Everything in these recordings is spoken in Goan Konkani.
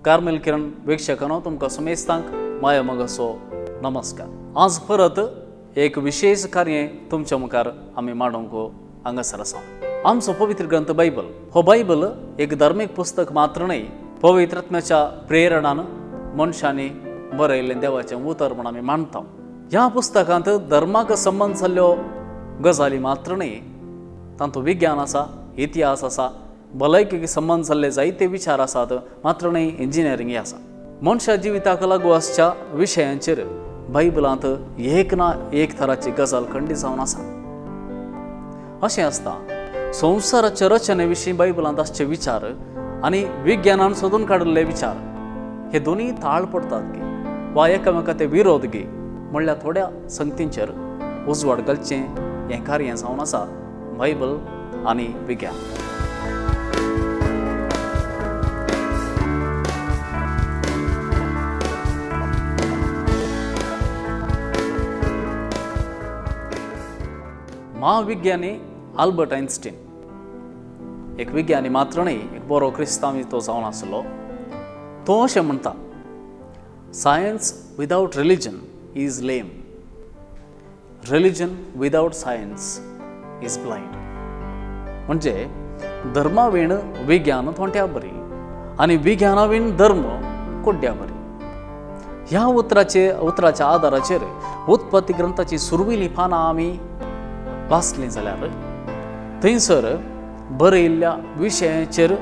कार्मेल किरण वीक्षकांनो, तुमकां समेस्तांक माया मोगाचो नमस्कार। आज परत एक विशेष कार्य तुमच्या मुखार आमी मांडूंक हांगासर आसा। आमचो पवित्र ग्रंथ बायबल हो बायबल एक धार्मीक पुस्तक मात्र न्हय, पवित्र आत्म्याच्या प्रेरणान मनशांनी बरयल्लें देवाचें उतर म्हूण आमी मानता। ह्या पुस्तकांत धर्माक संबंद जाल्ल्यो गजाली मात्र न्हय, तातूंत विज्ञान आसा, इतिहास आसा, भलायकेक संबंद जाल्ले जायते विचार आसात, मात्र न्हय इंजिनियरींगय आसा। मनशा जिविताक लागू आसच्या विशयांचेर बायबलांत एक ना एक थराची गजाल खंडीत जावन आसा। अशें आसता संवसाराच्या रचने विशीं बायबलांत आसचे विचार आनी विज्ञानान सोदून काडिल्ले विचार हे दोनूय ताळ पडटात गे वा एकामेका ते विरोध गे म्हणल्यार थोड्या संगतींचेर उजवाड घालचें हें कार्य जावन आसा बायबल आनी विज्ञान। महाविज्ञानी आल्बर्ट आइन्स्टीन एक विज्ञानी मात्र न्हय, एक बरो क्रिस्तांव तो जावन आसलो। तो अशें म्हणटा, science without religion is lame, religion without science is blind. म्हणजे धर्मावीण विज्ञान थोंट्या बरी आनी विज्ञानावीण धर्म कोड्ड्या बरी। ह्या उतराच्या आदाराचेर उत्पत्ती ग्रंथाची सुरवेली पानां आमी वाचलीं जाल्यार थंयसर बरयल्ल्या विशयाचेर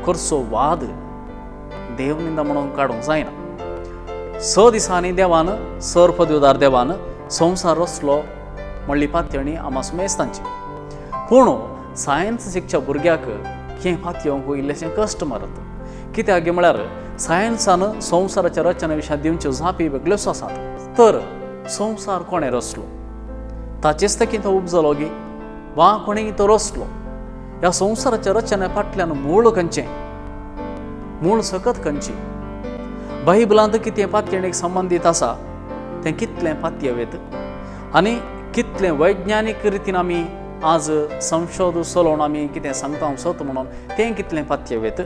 करचो वाद देवनिंदा म्हणून काडूंक जायना। 6 दिसांनी देवान सर पदवीदार देवान संवसार रचलो म्हणली पातयणी आमा सुमेस्तांची। पूण सायन्स शिकच्या भुरग्याक हें पातयेवंक इल्लेशें कश्ट मारत, कित्याक म्हळ्यार सायन्सान संवसाराच्या रचने विशयान दिवच्यो जापी वेगळ्योच आसात। तर संवसार कोणें रचलो, ताचेच तेकी तो उपजलो गे वा कोणें तो रचलो? ह्या संवसाराच्या रचने फाटल्यान मूळ खंयचें, मूळ सकत खंयची? बायबलांत कितें पातयेणेक संबंदीत आसा तें कितलें पातयेवेत आनी कितलें वैज्ञानीक रितीन आमी आज संशोध चलोवन आमी कितें सांगता सत म्हणून तें कितलें पातयेवेत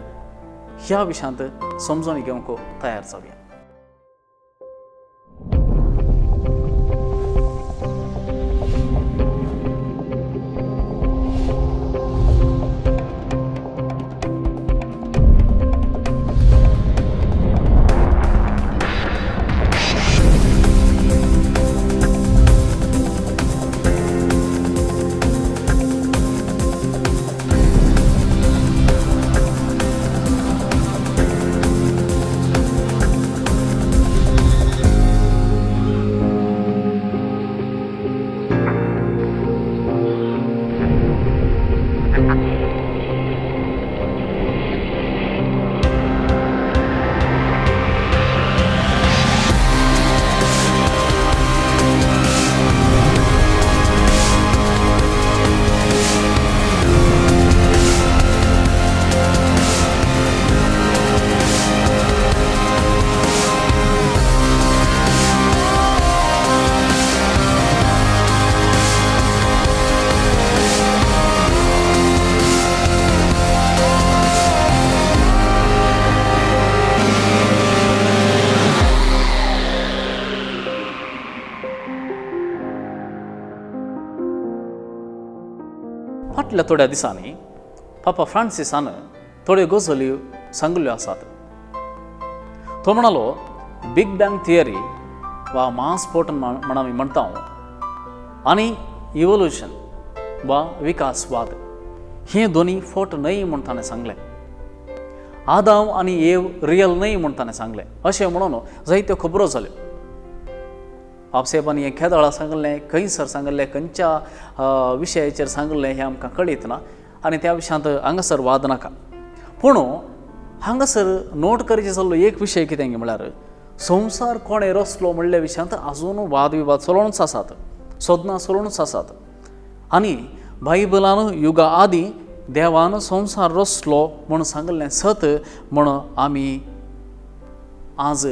ह्या विशयांत समजून घेवंक तयार जावया। फाटल्या थोड्या दिसांनी पापा फ्रांसिसान थोड्यो गजाली सांगिल्ल्यो आसात। तो म्हणालो, बिग बँग थियरी वा महास्फोटन म्हण आमी म्हणटा आनी इवोल्युशन वा विकासवाद हे दोनूय फट न्हय म्हूण ताणें सांगलें। आदाम आनी एव रियल न्हय म्हूण ताणें सांगलें। अशें म्हणून जायत्यो खबरो जाल्यो। बापसाहेबांनी हें केदळा सांगलें, खंयसर सांगलें, खंयच्या विशयाचेर सांगलें हें आमकां कळीत ना आनी त्या विशयांत हांगासर वाद नाका। पूण हांगासर नोट करचें जाल्लो एक विशय कितें म्हळ्यार संवसार कोणें रचलो म्हणल्या विशयांत आजून वादविवाद चलोवनच आसात, सोदनां चलोवनच आसात। आनी बायबलान युगा आदीं देवान संवसार रचलो म्हूण सांगलें सत म्हूण आमी आज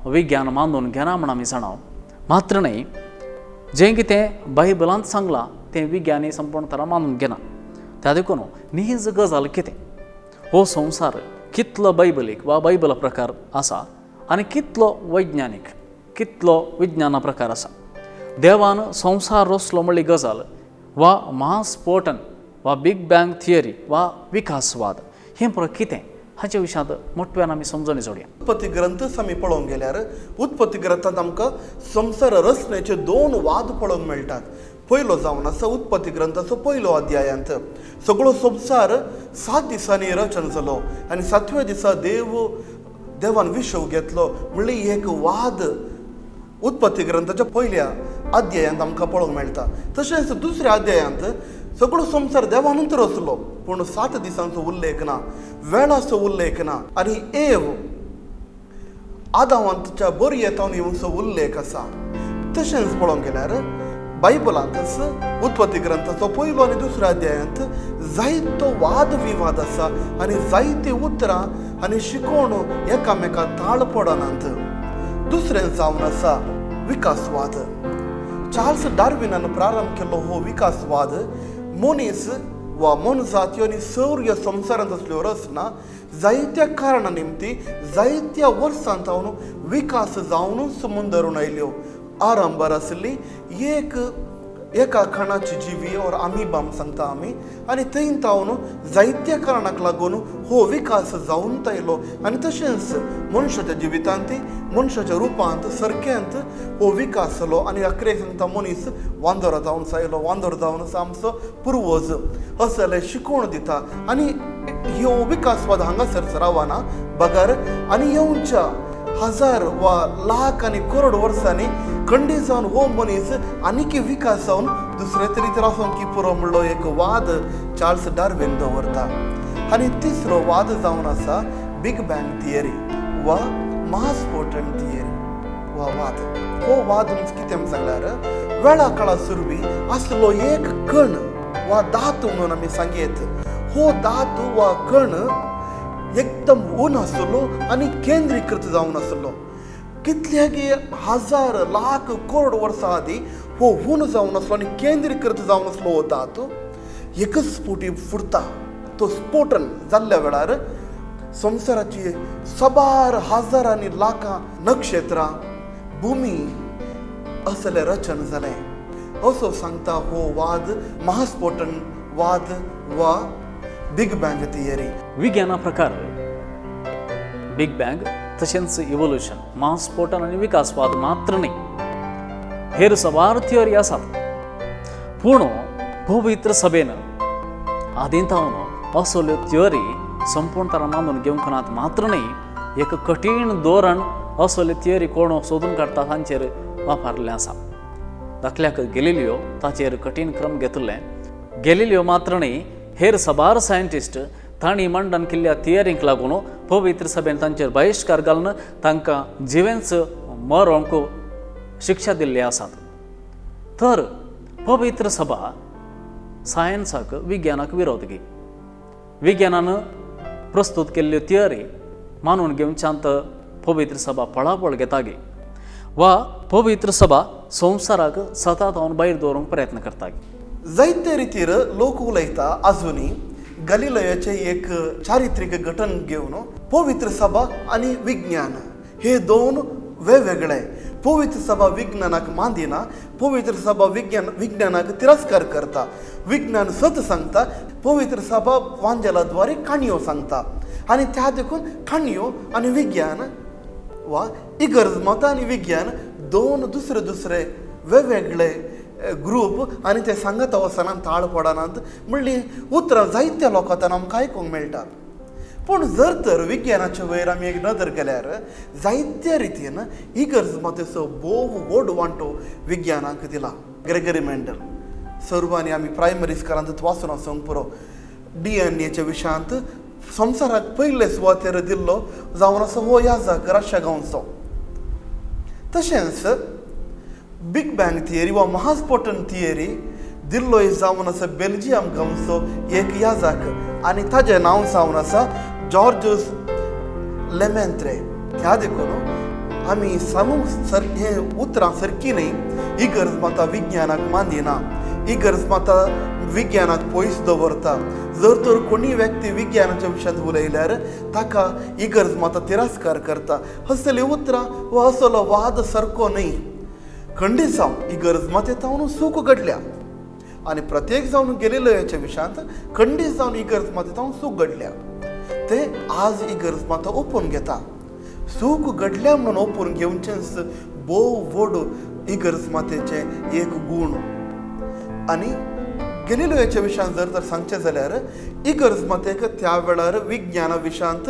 विज्ञान मानून घेना म्हूण आमी जाणा। मात्र न्हय, जें कितें बायबलांत सांगलां तें विज्ञानी संपूर्ण तरा मानून घेना। त्या देखून नीज गजाल कितें, हो संवसार कितलो बायबलीक वा बायबला प्रकार आसा आनी कितलो वैज्ञानीक, कितलो विज्ञाना प्रकार आसा। देवान संवसार रचलो म्हणली गजाल वा महास्फोटन वा बिग बँग थियरी वा विकासवाद हें पुरो कितें हाचे विशयांत मोटव्यान आमी समजणी जोडया। उत्पत्ती ग्रंथच आमी पळोवंक गेल्यार उत्पत्ती ग्रंथांत आमकां संवसार रचनेचे दोन वाद पळोवंक मेळटात। पयलो जावन आसा उत्पत्ती ग्रंथाचो पयलो अध्यायांत सगळो संवसार 7 दिसांनी रचन जालो आनी 7व्या दिसा देवान विशव घेतलो म्हणल्यार एक वाद उत्पत्ती ग्रंथाच्या पयल्या अध्यायांत आमकां पळोवंक मेळटा। तशेंच दुसऱ्या अध्यायांत सगळो संवसार देवानूच रचलो पूण 7 दिसांचो उल्लेख ना, वेळाचो उल्लेख ना आनी एव आदावांच्या बोरयेतावन येवचो उल्लेख आसा। तशेंच पळोवंक गेल्यार बायबलांतच उत्पत्ती ग्रंथाचो पयलो आनी दुसऱ्या अध्यायांत जायतो वाद विवाद आसा आनी जायती उतरां आनी शिकोवण एकामेका ताळ पडनात। दुसरें जावन आसा विकासवाद। चार्ल्स डार्विनान प्रारंभ केल्लो हो विकासवाद मनीस वा मनजाती आनी सौर्य संवसारांत आसल्यो रचना जायत्या कारणां निमती जायत्या वर्सां जावन विकास जावनूच मुंदरून आयल्यो। आरंभार आसली एक एका खणाची जिवी और आमी बाम सांगता आमी आनी थंय तावन जायत्या कारणाक लागून हो विकास जावन आयलो आनी तशेंच मनशाच्या जिवितांत मनशाच्या रुपांत सारक्यांत हो विकास जालो आनी अखरेक सांगता मनीस वांदोरा जावन आयलो, वांदोर जावन आमचो पुर्वज असले शिकोवण दिता आनी ह्यो विकासवाद हांगासर रावना बगर आनी येवच्या हजार वा लाख आनी करोड वर्सांनी खंडी जावन हो मनीस आनीक विकास जावन दुसरे तरी त्रासोन की पुरो म्हणलो एक वाद चार्ल्स डार्विन दवरता। आनी तिसरो वाद जावन आसा बिग बँग थियरी वा महास्फोटन थियरी वा वाद। हो वाद कितें सांगल्यार वेळा काळा सुरवी आसलो एक कण वा धातू म्हणून आमी सांगयत, हो धातू वा कण एकदम ऊन आसलो आनी केंद्रीकृत जावन आसलो। कितल्यागी हजार लाख करोड वर्सां आदीं हो ऊन जावन आसलो आनी केंद्रीकृत जावन आसलो हो धातू एकच स्फोटी फुटता। तो स्फोटन जाल्ल्या वेळार संवसाराची साबार हजार आनी लाखां नक्षत्रां भुमी असलें रचन जालें असो सांगता हो वाद महास्फोटन वाद वा बिग बँग थियरी। विज्ञाना प्रकार बिग बँग तशेंच इवोल्युशन, महास्फोटन आनी विकासवाद मात्र न्ही, हेर साबार थियरी आसात। पूण पवित्र सभेन आदीं थावन असल्यो थियरी संपूर्ण मानून घेवंक नात मात्र न्ही, एक कठीण धोरण असल्यो थियरी कोण सोदून काडटा तांचेर वापरलें आसा। दाखल्याक गॅलिलियो ताचेर कठीण क्रम घेतिल्लें। गॅलिलियो मात्र न्ही, हेर साबार सायंटिस्ट तांणी मांडण केल्ल्या थियरींक लागून पवित्र सभेन तांचेर बहिश्कार घालून तांकां जिवेंच मरोंक शिक्षा दिल्ली आसात। तर पवित्र सभा सायन्साक विज्ञानाक विरोध घे, विज्ञानान प्रस्तुत केल्ल्यो थियरी मानून घेवच्यांत पवित्र सभा पळापळ घेता गे वा पवित्र सभा संवसाराक सता जावन भायर दवरूंक प्रयत्न करता गे। जायते रितीर लोक उलयता आजुनी गलिलयाचें एक चारित्रीक घटन घेवन पवित्र सभा आनी विज्ञान हे दोन वेगवेगळे। पवित्र सभा विज्ञानाक मानदिना, पवित्र सभा विज्ञानाक तिरस्कार करता, विज्ञान सत सांगता, पवित्र सभा वांजेला द्वारे काणयो सांगता आनी त्या देखून काणयो आनी विज्ञान वा इगर्ज मतां आनी विज्ञान दोन दुसरे दुसरे वेगवेगळे ग्रूप आनी ते सांगता वचनात ताळ पडनात म्हणली उतरां जायत्या लोकांत आमकां आयकूंक मेळटात। पूण जर तर विज्ञानाचे वयर आमी एक नदर केल्यार जायत्या रितीन इगर्ज मातेचो भोव व्हड वांटो विज्ञानाक दिला। ग्रेगरी मेंडल सर्वांनी आमी प्रायमरी स्कुलांत वाचून आसूंक पुरो DNA विशयांत संवसाराक पयले सुवातेर दिल्लो जावन आसा हो याजक रशिया गांवचो। तशेंच बिग बँग थियरी वा महास्फोटन थियरी दिल्लो जावन आसा बेल्जियम गांवचो एक याजक आनी ताजें नांव जावन आसा जॉर्जस लेमेंत्रे। ह्या देखून आमी सांगूंक सर हें उतरां सारकीं न्ही। इगर्ज माता विज्ञानाक मानदिना, इगर्ज माता विज्ञानाक पयस दवरता. जर तर कोणी व्यक्ती विज्ञानाच्या विशयांत उलयल्यार ताका इगर्ज माता तिरस्कार करता. असली उतरां वा असलो वाद सारको न्हय. खंडीत जावन इगर्ज माते तावन चूक घडल्या आनी प्रत्येक जावन गेलिलेयाच्या विशयांत खंडीत जावन इगर्ज माते तावन चूक घडल्या. ते आज इगर्ज माता ओपून घेता. चूक घडल्या म्हणून ओपून घेवचेंच भोव व्हड इगर्ज मातेचें एक गूण. आनी गेलिलेयाच्या विशयांत जर तर सांगचें जाल्यार इगर्ज मातेक त्या वेळार विज्ञाना विशयांत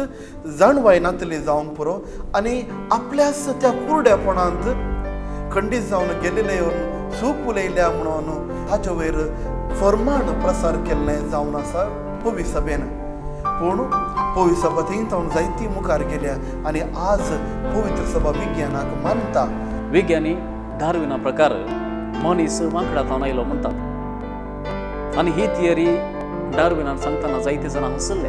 जाणवाय नातली जावंक पुरो आनी आपल्याच त्या कुरड्यापणांत खंडीत जावन गेलिलेयोन चूक उलयल्या म्हणून ताचे वयर फर्माण प्रसार केल्लें जावन आसा पवी सभेन. पूण पवी सभा थंय तावन जायती मुखार गेल्या आनी आज पवित्र सभा विज्ञानाक मानता. विज्ञानी डार्विना प्रकार मनीस माकडा तावन आयलो म्हणटात आनी ही थियरी डार्विनान सांगतना जायते जाणां हांसले.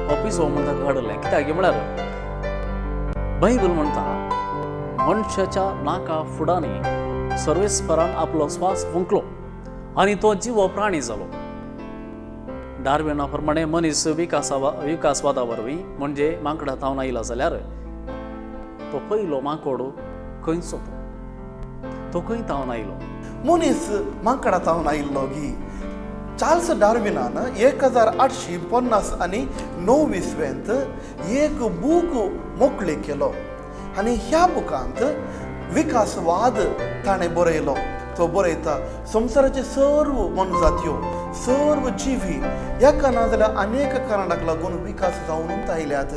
हो पिसो म्हणटा घडलें कित्याक म्हळ्यार बायबल म्हणटा मनशाच्या नाका फुडांनी सर्वेस्परान आपलो श्वास फुंकलो आनी तो जिवो प्राणी जालो. डार्विना प्रमाणे मनीस विकासवादा वरवीं म्हणजे माकडा तावन आयला जाल्यार तो पयलो माकोड खंयचो तो खंय तावन आयलो? मनीस माकडा तावन आयिल्लो गी. चार्ल्स डार्विनान 1850 आनी 9 इसवेंत एक बूक मोकळी केलो आनी ह्या बुकांत विकासवाद ताणें बरयलो. तो बरयता संवसाराचे सर्व मनजात्यो सर्व जिवी एका ना जाल्यार अनेक कारणाक लागून विकास जावन आयल्यात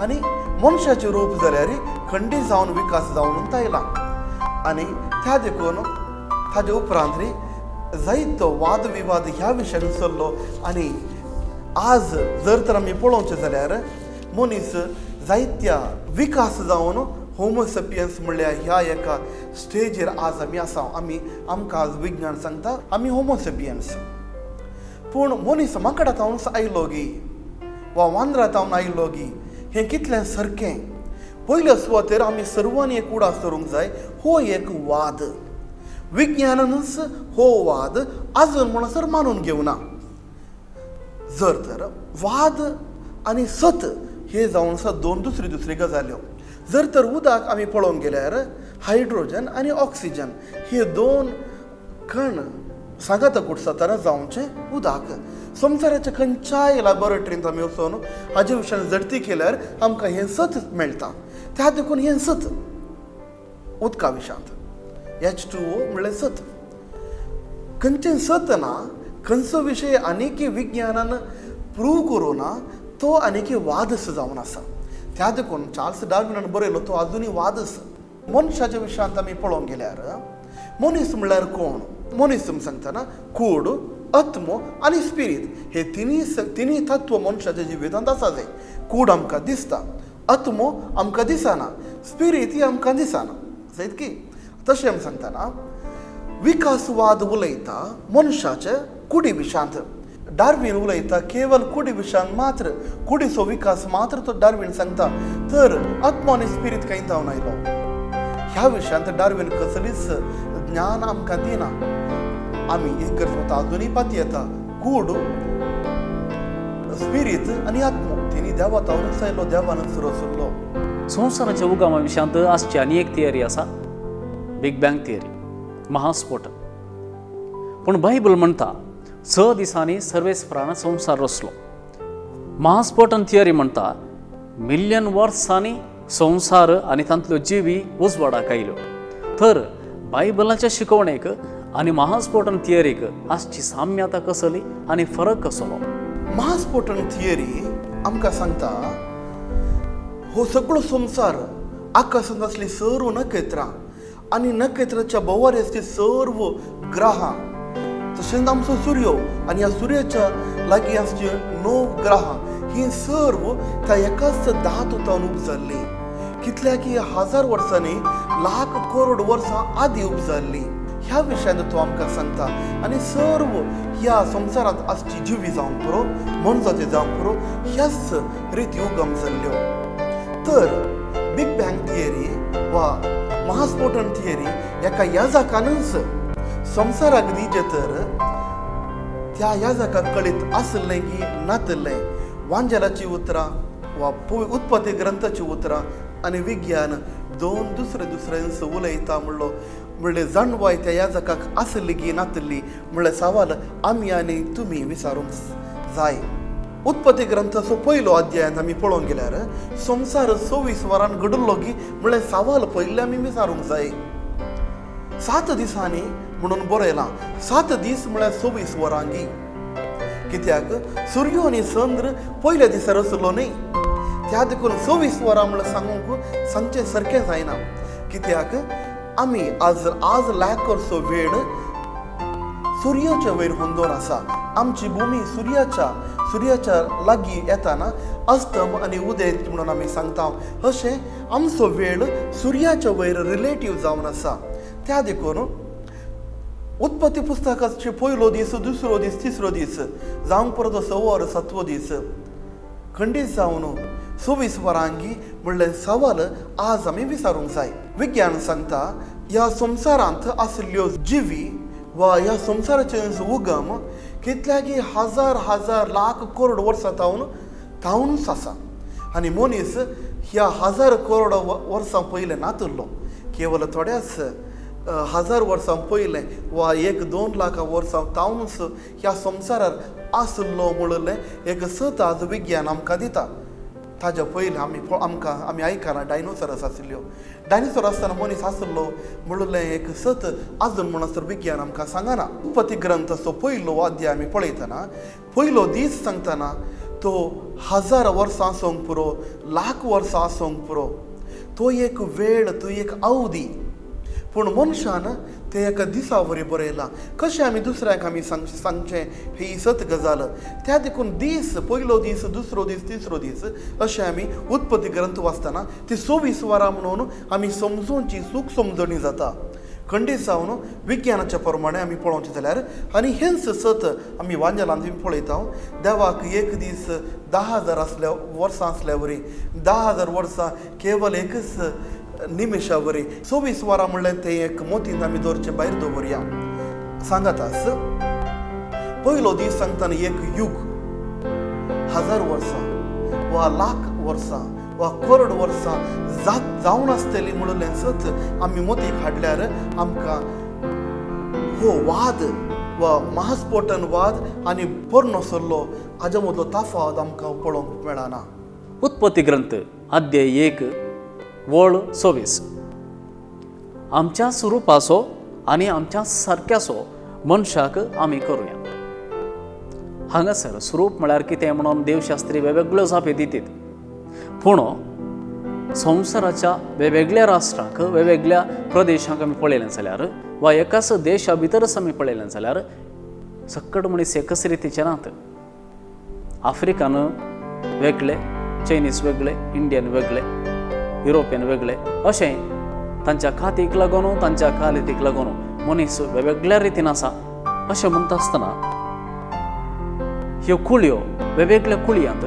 आनी मनशाचें रूप जाल्यार खंडीत जावन विकास जावन आयला. आनी त्या देखून ताजे उपरांत रे जायतो वाद विवाद ह्या विशयान चल्लो. आनी आज जर तर आमी पळोवचें जाल्यार मनीस जायत्या विकास जावन होमोसेपियन्स म्हणल्यार ह्या एका स्टेजीर आज आमी आसा. आमी आमकां आज विज्ञान सांगता आमी होमोसेपियन्स. पूण मनीस माकडा तावन आयलो गी वा वांदरा तावन आयलो गी हें कितलें सारकें? पयल्या सुवातेर आमी सर्वांनी एक उडास दवरूंक जाय. हो एक वाद विज्ञानानच हो वाद आजून म्हणसर मानून घेवना. जर तर वाद आनी सत हे जावन आसा दोन दुसरी दुसरी गजाल्यो. जर तर उदक आमी पळोवंक गेल्यार हायड्रोजन आनी ऑक्सिजन हे दोन कण सांगाता कुटसातना जावचें उदक. संवसाराच्या खंयच्याय लॅबोरेटरींत आमी वचून हाजे विशयान झडती केल्यार आमकां हें सत मेळटा. त्या देखून हें सत उदका विशयांत H2O म्हणल्यार सत. खंयचें सत ना, खंयचो विशय आनीक विज्ञानान प्रूव करूं ना तो आनीक वादस जावन आसा. त्या देखून चार्ल्स डार्विनान बरयलो तो आजुनूय वादस. मनशाच्या विशयांत आमी पळोवंक गेल्यार मनीस म्हणल्यार कोण? मनीस सांगतना कूड, आत्मो आनी स्पिरीत हे तिनूय तत्व मनशाच्या जिवितांत आसा. जाय कूड आमकां दिसता, आत्मो आमकां दिसना, स्पिरीत ही आमकां दिसना. जायत की तशें आमी सांगतना विकासवाद उलयता मनशाचे कुडी विशयांत. डार्विन उलयता केवल कुडी विशयान मात्र, कुडीचो विकास मात्र तो डार्विन सांगता. तर आत्मो आनी स्पिरीत खंय जावन आयलो ह्या विशयांत डार्विन कसलीच ज्ञान आमकां दिना. आमी एक गरज आजुनूय पाती येता कूड, स्पिरीत आनी आत्मो तिनी देवा तावनूच आयलो, देवानूच रचलो. संवसाराच्या उगमा विशयांत आसची आनी एक थियरी आसा, बिग बँग थियरी, महास्फोटन. पूण बायबल म्हणटा 6 दिसांनी सर्वेस्परान संवसार रचलो. महास्फोटन थियरी म्हणटा मिलियन वर्सांनी संवसार आनी तांतल्यो जिवी उजवाडाक आयल्यो. तर बायबलाच्या शिकवणेक आनी महास्फोटन थियरीक आसची साम्यता कसली आनी फरक कसलो? महास्फोटन थियरी आमकां सांगता हो सगळो संवसार आकाशांत आसली सर्व नखेत्रां आनी नखेत्राच्या भोंवारी आसली सर्व ग्रहां, तशेंच आमचो सूर्य आनी ह्या सुर्याच्या लागीं आसची 9 ग्रहां ही सर्व त्या एकाच धातू तावन उपजाल्ली. कितल्या की हजार वर्सांनी लाख करोड वर्सां आदी उपजाल्ली. ह्या विशयांत तो आमकां सांगता. आनी सर्व ह्या संवसारांत आसची जिवी जावंक पुरो, मनजाती जावंक पुरो, ह्याच रिती उगम जाल्ल्यो. तर बिग बँग थियरी वा महास्फोटन थियरी एका याजकानूच संवसाराक दिजे तर त्या याजकाक कळीत आसलें की नातलें वांजेलाची उतरां वा उत्पत्ती ग्रंथाची उतरां आनी विज्ञान दोन दुसरे दुसऱ्यांस उलयता म्हणलो म्हणलें जाणवाय त्या याजकाक आसली की नातली म्हणलें सवाल आमी आनी तुमी विचारूंक जाय. उत्पत्ती ग्रंथाचो पयलो अध्यायांत आमी पळोवंक गेल्यार संवसार 24 वरां घडलो की म्हणलें सवाल पयलें आमी विचारूंक जाय. 7 दिसांनी म्हणून बरयलां, 7 दीस म्हळ्यार 24 वरां. कित्याक सुर्यो आनी चंद्र पयल्या दिसा रचलो न्ही, त्या देखून 24 वरां म्हळ्यार सांगूंक सांगचें सारकें जायना. कित्याक आमी आज आज लाखोसो वेळ सुर्याच्या वयर होंदोन आसा. आमची भूमी सुर्याच्या सुर्याच्या लागीं येताना अस्तम आनी उदय म्हणून आमी सांगता. अशें आमचो वेळ सुर्याच्या वयर रिलेटीव जावन आसा. त्या देखून उत्पत्ती पुस्तकाचे पयलो दीस, दुसरो दीस, तिसरो दीस जावंक परत 6 वर 7वो दीस खंडीत जावन 24 वरांगी म्हणलें सवाल आज आमी विचारूंक जाय. विज्ञान सांगता ह्या संवसारांत आशिल्ल्यो जिवी वा ह्या संवसाराचें उगम कितल्यागी हजार हजार लाख करोड वर्सां तावन तावनूच आसा. आनी मनीस ह्या हजार करोड वर्सां पयलें नातुल्लो, केवल थोड्याच हजार वर्सां पयलें वा 1-2 लाख वर्सां तावनूच ह्या संवसारार आसलो म्हणलें एक सत आज विज्ञान आमकां दिता. ताज्या पयलें आमी आमकां आमी आयकना डायनोसरस आशिल्ल्यो, डायनोसर आसतना मनीस आसलो म्हणलें एक सत आजून म्हणसर विज्ञान आमकां सांगना. उत्पत्ती ग्रंथाचो पयलो अध्याय आमी पळयतना पयलो दीस सांगतना तो हजार वर्सां आसूंक पुरो, लाख वर्सां आसूंक पुरो, तो एक वेळ, तो एक अवधी. पूण मनशान ते एका दिसा वरी बरयलां. कशें आमी दुसऱ्यांक आमी सांगचें ही सत गजाल. त्या देखून दीस, पयलो दीस, दुसरो दीस, तिसरो दीस अशें आमी उत्पत्ती ग्रंथ वाचतना ती 24 वरां म्हणून आमी समजोवची चूक समजणी जाता. खंडीत जावन विज्ञानाच्या प्रमाणे आमी पळोवचें जाल्यार आनी हेंच सत आमी वांजेलांत आमी पळयता. देवाक एक दीस 10,000 आसल्या वर्सां आसल्या वरी, 10,000 वर्सां केवल एकच निमिशा वरी 24 वरां म्हणलें तें एक मोतीन आमी दवरचें भायर दवरया. सांगात आस पयलो दीस सांगतना एक युग 1000 वर्सां वा लाख वर्सां वा करोड वर्सां जावन आसतली म्हणलें सत आमी मोतीक हाडल्यार आमकां हो वाद वा महास्फोटन वाद आनी पोरणो सल्लो हाज्या मदलो तफावत आमकां पळोवंक मेळना. उत्पत्ती ग्रंथ अध्याय 1 वळ 24. आमच्या स्वरुपाचो आनी आमच्या सारक्याचो मनशाक आमी करुया. हांगासर स्वरूप म्हळ्यार कितें म्हणून देवशास्त्री वेगवेगळ्यो जापी दितात. पूण संवसाराच्या वेगवेगळ्या राष्ट्रांक वेगवेगळ्या प्रदेशांक आमी पळयलें जाल्यार वा एकाच देशा भितरच आमी पळयलें जाल्यार सक्कड मनीस एकच रितीचे नात. आफ्रिकन वेगळे, चायनीज वेगळे, इंडियन वेगळे, युरोपियन वेगळे, अशें तांच्या खातीक लागून तांच्या कालितीक लागून मनीस वेगवेगळ्या रितीन आसा. अशें म्हणटा आसतना ह्यो कुळयो वेगवेगळ्या कुळयांत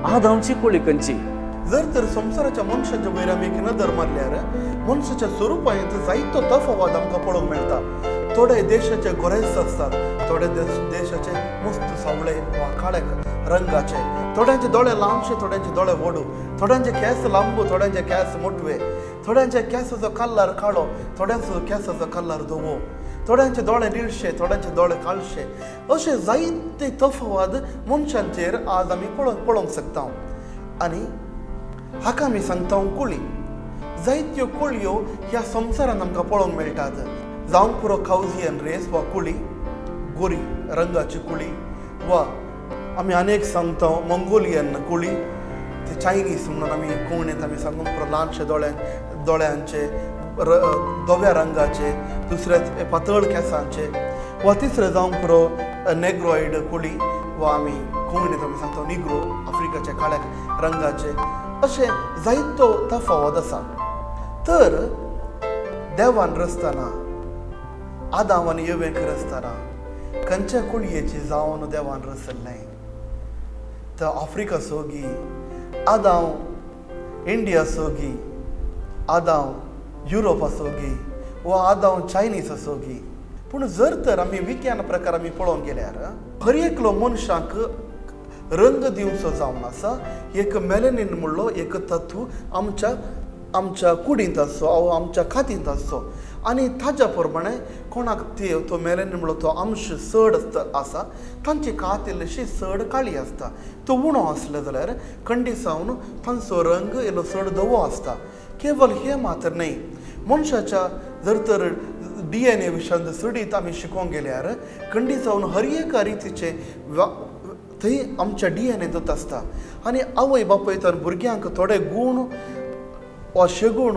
आदामची कुळी खंयची? जर तर संवसाराच्या मनशाच्या वयर आमी एक नदर मारल्यार मनशाच्या स्वरुपांत जायतो तफावत आमकां पळोवंक मेळटा. थोडे देशाचे गोरेस आसतात, थोडे देशाचे मस्त सावळे वा काळे रंगाचे, थोड्यांचे दोळे लांबशे, थोड्यांचे दोळे व्हडू, थोड्यांचे केंस लांबू, थोड्यांचे केंस मोटवे, थोड्यांच्या केंसाचो कलर काळो, थोड्यांचो केंसाचो कलर धवो, थोड्यांचे दोळे निळशे, थोड्यांचे दोळे काळशे, अशे जायते तफावत मनशांचेर आज आमी पळोवंक शकता. आनी हाका आमी सांगता कुळी. जायत्यो कुळयो ह्या संवसारांत आमकां पळोवंक मेळटात. जावंक पुरो कावझियन रेस वा कुळी, गोरी रंगाची कुळी, वा आमी अनेक सांगता मंगोलियन कुळी, ते चायनीज म्हणून आमी कोंकणींत आमी सांगूंक पुरो ल्हानशे दोळ्यांचे, धव्या रंगाचे, दुसरे पातळ केंसांचे, वा तिसरे जावंक पुरो नेग्रोइड कुळी वा आमी कोंकणींत आमी सांगता निग्रो, आफ्रिकाचे काळ्या रंगाचे, अशें जायतो तफावत आसा. तर देवान रचतना आदाम आनी येवेक रचतना खंयच्या कुळयेची जावन देवान रचल्लें? तर आफ्रिका सोगी आदाम, इंडिया सोगी आदाम, युरोपा सोगी वा आदाम चायनीज सोगी. पूण जर तर आमी विज्ञान प्रकार आमी पळोवंक गेल्यार हर एकलो मनशाक रंग दिवचो जावन आसा एक मेलेनीन म्हणलो एक तत्व आमच्या आमच्या कुडींत आसचो वा आमच्या कातींत आसचो आनी ताज्या प्रमाणे कोणाक ते तो मेलेनीन म्हणलो तो अंश चड आसा तांची कात इल्लीशी चड काळी आसता. तो उणो आसलो जाल्यार खंडीसावन तांचो रंग इल्लो चड धवो आसता. केवल हें मात्र न्हय, मनशाच्या जर तर DNA विशयांत चडीत आमी शिकोवंक गेल्यार खंडीसावन हर एका रितीचे थंय आमच्या DNA आसता आनी आवय बापूय तर भुरग्यांक थोडे गूण वा शेगूण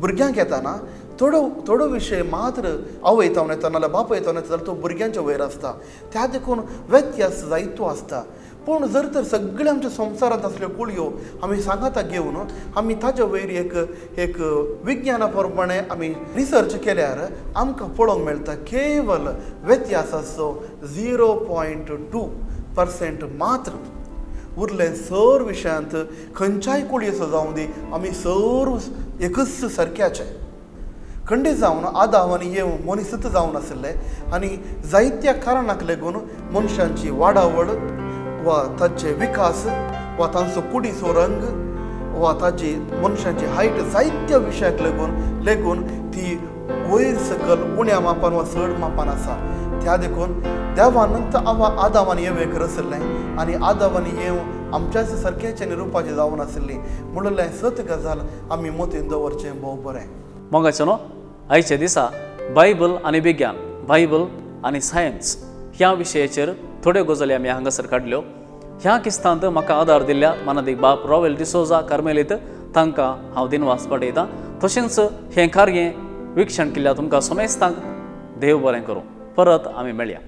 भुरग्यांक येताना थोडो थोडो विशय मात्र आवय तावन येता नाल्यार बापूय तावन येता जाल्यार तो भुरग्यांच्या वयर आसता. त्या देखून व्यत्यास जायतो आसता. पूण जर तर सगळे आमच्या संवसारांत आसल्यो कुळयो आमी सांगाता घेवन आमी ताज्या वयर एक एक विज्ञाना प्रमाणे आमी रिसर्च केल्यार आमकां पळोवंक मेळटा केवल व्यत्यास आसचो 0.2% मात्र. उरलें सर विशयांत खंयच्याय कुळयेचो जावं दी आमी सर्व एकच सारक्याचे. खंडीत जावन आदाव आनी येव मनीसच जावन आशिल्ले आनी जायत्या कारणाक लागून मनशांची वाडावळ वा ताचे विकास वा तांचो कुडीचो रंग वा ताजी मनशांची हायट जायत्या विशयाक लागून लागून ती वयर सकल उण्या मापान वा चड मापान आसा. त्या देखून देवान आदाव आनी येवेक रचल्लें आनी आदाव आनी येव आमच्याच सारक्याचे आनी रुपाचें जावन आशिल्ली म्हणलें सत गजाल आमी मोतीन दवरचें भोव बरें. मोगाचो न्हू आयच्या दिसा बायबल आनी विज्ञान, बायबल आनी सायन्स ह्या विशयाचेर थोड्यो गजाली आमी हांगासर काडल्यो. ह्या किस्तांत म्हाका आदार दिल्ल्या मानादीक बाप रॉवेल डिसोजा कार्मेलीत तांकां हांव दिनवास पाठयतां. तशेंच हें कार्य विक्षण केल्ल्या तुमकां समेस्तांक देव बरें करूं. परत आमी मेळया.